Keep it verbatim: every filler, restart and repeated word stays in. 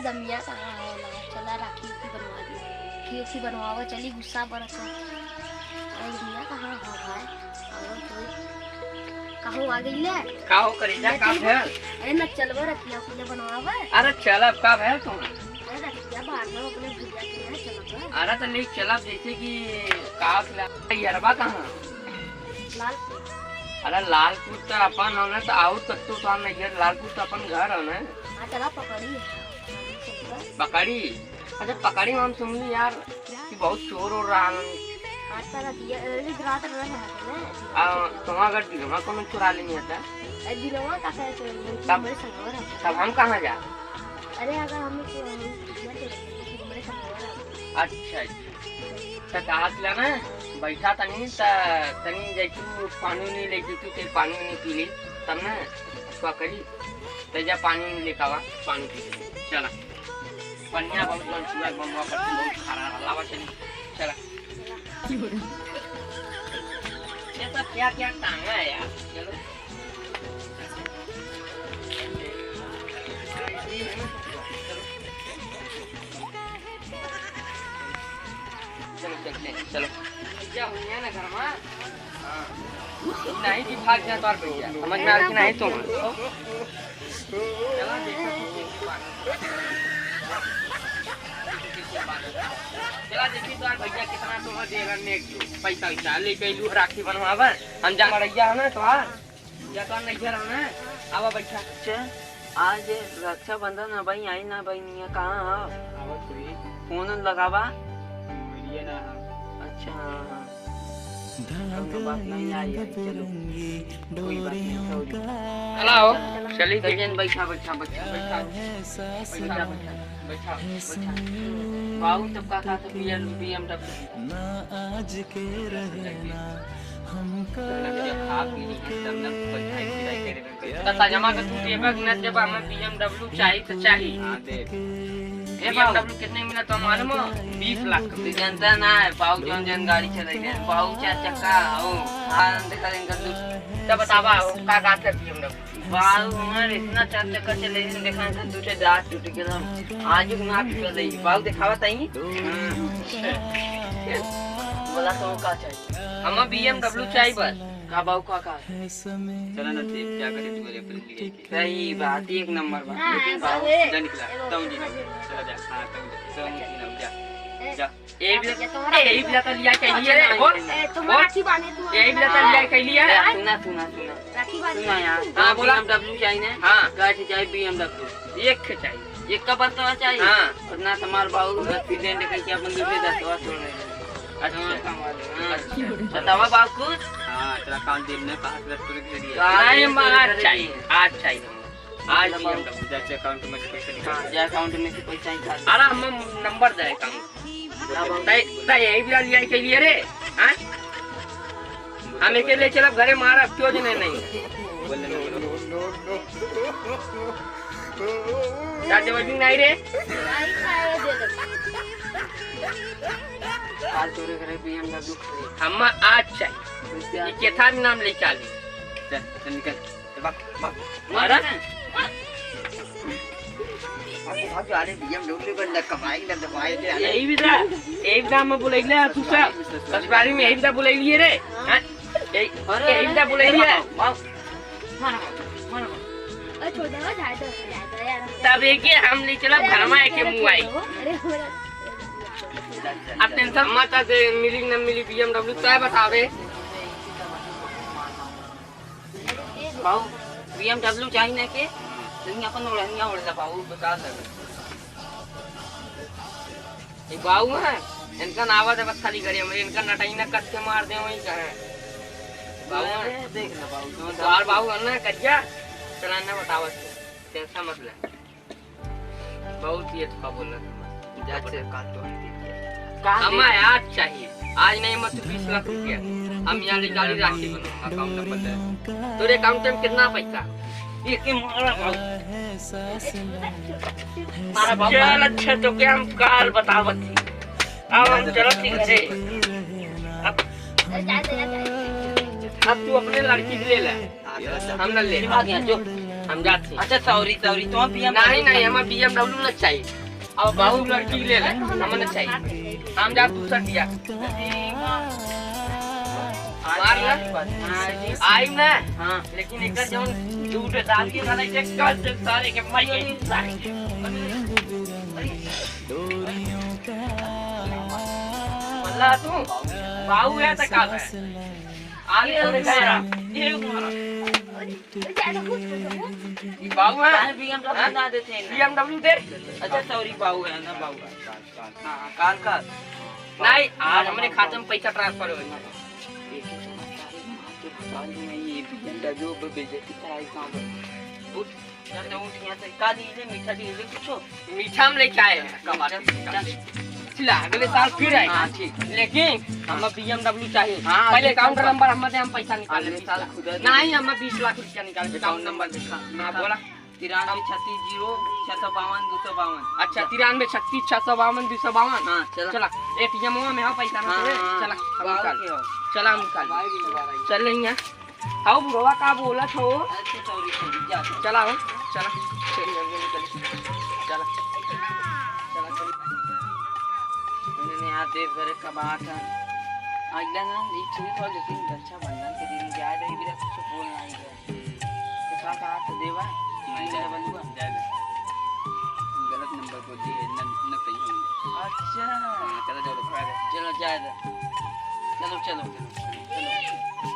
त मियाँ कहाँ हो ना? चला राखी उखी बनवा दे। राखी उखी बनवावा चली, गुस्सा बरत है। अरे मियाँ कहाँ हो भाई? और कोई कहो आ गई ले? का हो करेजा, का भैया? अरे न चलबा रखिया उखिया बनवावा। अरे चलब, का भैया तुम? अरे रखिया बांधब अपने भैया के ना चलबा। अरे तो ले चलब, जैसे कि का भैया? यरबा कहाँ? लालपुर। अरे लालपुर त अपन हो ना, त आउर कत्तो तो नहीं है, लालपुर त अपन घर हो ना। हाँ, चला पकड़ी। पकड़ी? अच्छा, पकड़ी में हम सुनली यार कि बहुत चोर ओर रहन। हाँ, त रतिया, ए, रात रहे हैं ना। आ, तुम्हारा घर दिनवा कोनो चुरा लेनी है त? ए, दिनवा का करे चोरी? तब, तब हम कहाँ जा? अरे, अगर हम लोग को, हम लोग को, हमारे संग हो रहा। अच्छा, अच्छा। त कहा थी ना, बैठा तनी, त तनी जैतू पानी उनी ले जैतू, ते पानी उनी पी ली, तब ना, पकड़ी, त जा पानी उनी लेके आवा, पानी पी ले। चला। पनिया बहुत जौन चुआ, बमुआ पर बहुत खारा रहा, लावा चली, चला। ये सब क्या क्या टांगा है यार, चलो। चलो, चलते हैं, चलो। भैया, हुइया ना घर में? हाँ। नहीं कि भाग जा तोर भैया। समझ में आ रही कि नहीं तुम? चला देखा तू के बात। चला देखी तोर भैया कितना तुम्हें देगा नेक पैसा वैसा। ले के लू राखी बनवावे। हम जा मड़ैया है ना तोहार। या तो नहीं घर ना, आवा बैठा। अच्छा, आज रक्षाबंधन है भाई, आई ना भाई, निया कहाँ है? आवत हुई। फोन लगावा। मिलिए ना हम। अच्छा, हाँ, हाँ। कौनो बात नहीं, आई, आई, चलो। कोई बात नहीं, छोड़। चला हो, चली गई। सजन, बैठा, बैठा, बैठा, बैठा। बैठा, बैठा, बैठा, बैठा। बाबू, तब का कहा था, B M, B M W. खा पी ली है, तब ना बैठाई, बैठाई करे में। त सजमा के तू देबे कि ना देबे, हमें बी एम डब्ल्यू चाही त चाही। हाँ, दे। ए बी एम डब्ल्यू कितने मिला तो मालूम हो? बीस लाख का। तू जानता ना है, बाबू जौन जौन गाड़ी चले गए, बाबू चार चक्का, ओ, हाथ देखा इनका तू। तब बतावा, ओ, का का था बी एम डब्ल्यू? बाबू हमारे इतना चार चक्का चले, देखा इनका दूठे दांत टूट गया, आज ना टूट गई। बाबू दिखावा ताई। बोला तो का चाहिए? हमें बी एम डब्ल्यू चाहिए बस। का बाबू का का? चला ना, देख, क्या करे तू, अरे, अपने लिए के। सही बात, एक नंबर बात। हाँ, लेकिन ऐसा बाबू, है। जा निकला, तब जी, चला जा, हाँ, तब जा, तब जी, जा, जा। ए भी, ए भी तो लिया के लिए रे, बोल। ए, तुम्हारा बोल। राखी बांधे तू। ए भी तो लिया के लिए। ए, सुना, सुना, सुना। राखी बांधे। सुना यार, हाँ, बोला। बी एम डब्ल्यू चाहिए ना? हाँ। गाड़ी चाहिए बी एम डब्ल्यू। एक के चाहिए। एक का बतवा चाहिए? हाँ। और ना तुम्हार बाबू एक्सीडेंट करके अपन दूसरे दसवा छोड़ रहे हैं। अच्छा। हाँ, कमाल है। हाँ। अच्छा। बतावा बाबू कुछ? हाँ, तेरा काम दिन में कहाँ से पूरे के लिए? नहीं, आज चाहिए, आज चाहिए। आज मतलब बी एम डब्ल्यू। जैसे अकाउंट में से पैसे निकाल। हाँ, जैसे अकाउंट में से पैसा निकाल। अरे, हम नंबर दे अकाउंट। हाँ, बाबू। तय, तय यही भी लिया के लिए रे, हाँ? हम एके ले चलब घरे मारब, क्यों जने नहीं? बोले ना, बोलो। का जवाबी नहीं रे? नहीं खाए दे दे। आज तोरे घरे बी एम डब्ल्यू खड़ी। हम आज चाहिए। कैसे ये आज? केथा भी नाम ले चाली। चल, चल निकल। चल भाग, भाग। मारा? अब भाग, अरे बी एम डब्ल्यू बंदा कमाई ना दवाई दे। यही भी था, यही भी था, मैं बोले ले तू सब। ससुरारी में यही भी था बोले लिए रे। हाँ? यही, अरे, यही भी था बोले लिए। मार, मार, मार, मार। अरे छोड़ दे, जाए दो, जाए दो यार। तब एक ही हम ले चला अरे, भरमा है के अरे, मुँह आई। छोड़ दो। अरे, छोड़ दो। अब टेंशन मत दे, मिली न मिली बी एम डब्ल्यू तय बतावे। बाबू, बी एम डब्ल्यू चाहिए ना के? तुम अपन ओढ़निया ओढ़ ले बाबू, बेकार लगे। ये बाबू है, इनका ना आवाज है बस खाली घरे में, इनका नटाई ना कस के मार दे वही कहे। बाबू है। अरे, देख ले बाबू, जो तो और बाबू है ना, करिया, चलाना बतावत है, टेंशन मत ले। बहुत ही अच्छा बोला तुम। जा से का तो हम दे दिया। का अम्मा दे यार चाहिए, आज नहीं मत बीस लाख रुपया। हम यहाँ ले गाड़ी राखी बनो, अकाउंट नंबर दे। तोरे अकाउंट में कितना पैसा? ये के मारा बाबू। मारा बाबू। चल अच्छा, तो क्या हम काल बतावत ही। अब हम चलत ही घरे। अब, अब तू अपने लड़की के ले ले। हम ना ले। आ गया जो। हम जात ही। अच्छा, sorry, sorry, तो हम B M W नहीं, नहीं, हमें B M W न चाहिए। अब बाबू लड़की ले ले, हमें न चाहिए। हम जात दूसर दिया। मार ले। हाँ, जी। आई ना। हाँ। लेकिन एक जौन झूठ डाल के ना, एक कल से सारे के माई के सारे के। मल्ला तू, बाऊ है त का है? आगे तो देखा यार। ये मारा। ई बाऊ है? काहे B M W हाँ? ना देते हैं ना? B M W दे। अच्छा, sorry, बाऊ है ना, बाऊ है। हाँ, हाँ, काल, काल। नहीं, आज हमरे खाते में पैसा transfer होई। ये B M W पे बेइज्जती कराई काम। उठ, चल, तो उठ यहाँ से। का दीजिए, मीठा दीजिए, कुछो? मीठा हम लेके आए हैं, कमाल चल, की। चल। चिल्ला, अगले साल फिर आए। हाँ, ठीक। लेकिन हमें B M W चाहिए। हाँ, पहले अगले साल account number हमें दे, हम पैसा निकाल अगले लेंगे। साल खुद नहीं, हमें बीस लाख रुपया निकाल के account number दिखा। हाँ, बोला। तिरानवे छत्तीस जीरो छः सौ बावन दो सौ बावन। अच्छा, तिरानवे छत्तीस छः सौ बावन दो सौ बावन। हाँ, चला। चला, ATM में हो पैसा ना हाँ, तेरे। हाँ, चला, हम बावन निकाल। के हो। चला, हम निकाल। बाई भी दोबारा ही। चल रही है। हाउ बुढ़वा का बोलत हो? अच्छा, sorry, sorry, जा, जा। चला हो, चला। चल, जल्दी निकल। चला। चला, चल। उन्होंने यहाँ देश भर का बात है। अगला ना, एक छुरी था, लेकिन रक्षाबंधन के दिन जाए रही, मेरा कुछ बोल नहीं गया। तो का कहा तो देवा? नहीं, नहीं, जाए बलुआ। जाए दे। गलत नंबर को दिए, न, न सही होंगे। अच्छा। हाँ, चलो, जाओ, रखवा दे। चलो, जाए दे। चलो, चलो, चलो, चलो।